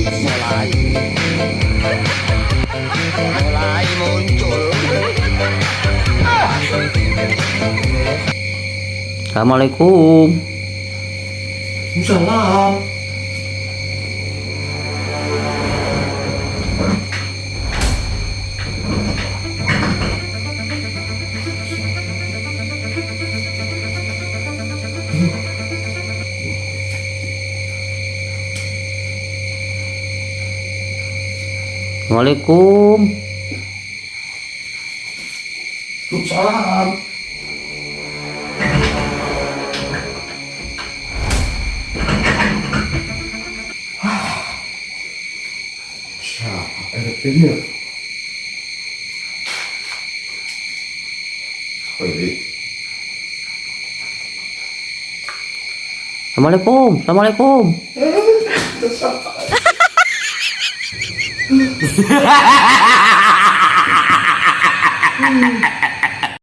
Mulai mulai muncul. Assalamualaikum. Salam. Assalamualaikum. Salam. Siapa RT-nya? Ini. Assalamualaikum. Assalamualaikum.